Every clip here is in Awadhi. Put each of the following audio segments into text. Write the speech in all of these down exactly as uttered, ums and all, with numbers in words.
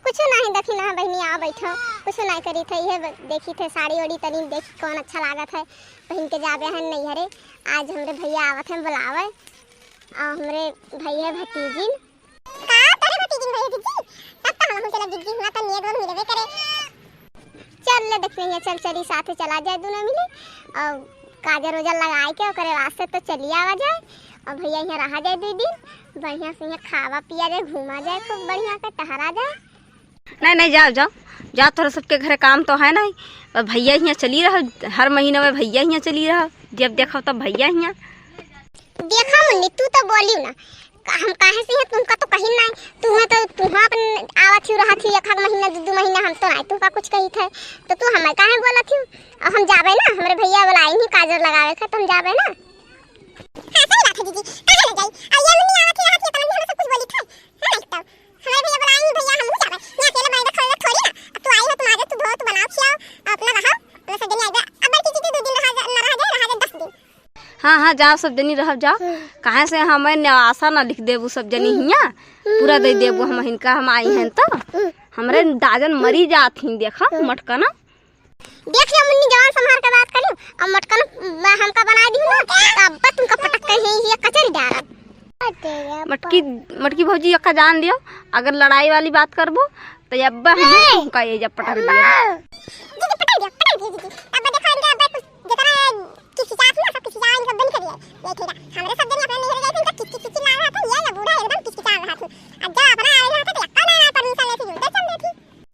कुछ नाही देखी ना बहिनी, आओ बैठो, कुछ नाही करी थे, ये ब-, देखी थे साड़ी ओड़ी तनी देखी कौन अच्छा लागत है, पहिन के जाबे हैं नैहरे। आज हमरे भैया आवत हैं बुलावे, आ हमरे भैया भतीजिन। का तोरे भतीजिन भैया दीदी? तब तो हम चला दीदी, हुआ तो नेग लोग मिलबे करे। चल ले देख नैया, चल चली साथे चला जाए दोनों मिली, और काजर उजर लगाए के ओकरे वास्ते तो चली आवा जाए, और भैया यहाँ रहा जाए दो दिन, बढ़िया से यहाँ खावा पिया जाए, घूमा जाए, खूब बढ़िया से टहरा जाए। नहीं, नहीं, जाओ, जाओ, जाओ, तोहरा सबके घरे काम तो है नहीं, और भैया यहाँ चली रहो, हर महीना में भैया यहाँ चली रहो, जब देखो तब भैया यहाँ। देखा मुन्नी, तू तो बोलियो ना, का-, हम काहे से है, तुमका तो कहीं नहीं, तुम्हें तो, तुम अपन आवत ही रहत ही एक आध महीना, दो, दो महीना, हम तो नहीं तुमका कुछ कही थे, तो तू हमें काहे बोलत ही? अब हम जाबे ना, हमरे भैया बोलाई नहीं काजर लगावे के, तो हम जाबे ना। हाँ, सही बात है दीदी, काहे ना जाई? आ ये मुन्नी आवत ही रहत ही, इतना भी हमें सब कुछ बोली थे, है ना? तो हमारे भैया बोलाई नहीं, भैया हम जाबे, मैं अकेले बैठा खाऊंगा थोड़ी ना, अब तू आई हो, तुम आ जाओ, तू धो, तू बनाओ, खिलाओ, अपना रहो, हम सब जने आइबे, अब बैठी दीदी दो दिन रहा जा, ना रहा जाए, रहा जाए दस दिन। हाँ, हाँ, जाओ, सब जनी रहब, जाओ। हम्म। काहे से हमें न्यासा ना लिख देबू सब जनी हम्म। हियाँ? हम्म। पूरा दे देबू हम हिनका, हम आई हैं तो। हम्म। हमरे दाजन मरी जात ही, देखा, हम्म। मटकना। देख लियो मुन्नी, जवान संभार के बात करियो, अब मटकना हमका बनाए दिहू ना, तो अब तुमका पटक के ही, ही कचरी डारब। मटकी, मटकी भौजी, यक्का जान लियो, अगर लड़ाई वाली बात करबो, तो अब्बे हम ए! तुमका ये जब पटक दिए। दीदी, पटक दियो, पटक दियो दीदी। अब देखो इनके, अब कुछ जितना किचकिचात ना, सब किचकिचावा इनका बंद करिए। ये ठीक है, हमरे सब जने अपने नैहर गए थे, इनका किचकिच किचकिच लाग रहा था, ये ना बूढ़ा एकदम किचकिचा रहा था। अब जब अपना आए रहा था, तो यक्का ना, ना permission लेती, उधर चल देती।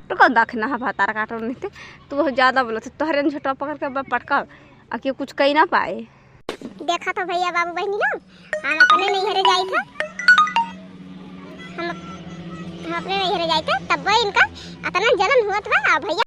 तो कौन दाखे ना भातार काटो नहीं थे, तू बहुत ज्यादा बोलत है, तोहरे झोटवा पकड़ के अब पटकाओ, आ कि कुछ कही ना पाए। देखा तो भैया बाबू बहिनी लोग, हम अपने नैहरे जाई थे, हम, हम अपने नैहरे जाई थे, तब इनका अतना जलन हुअत बा। आ भैया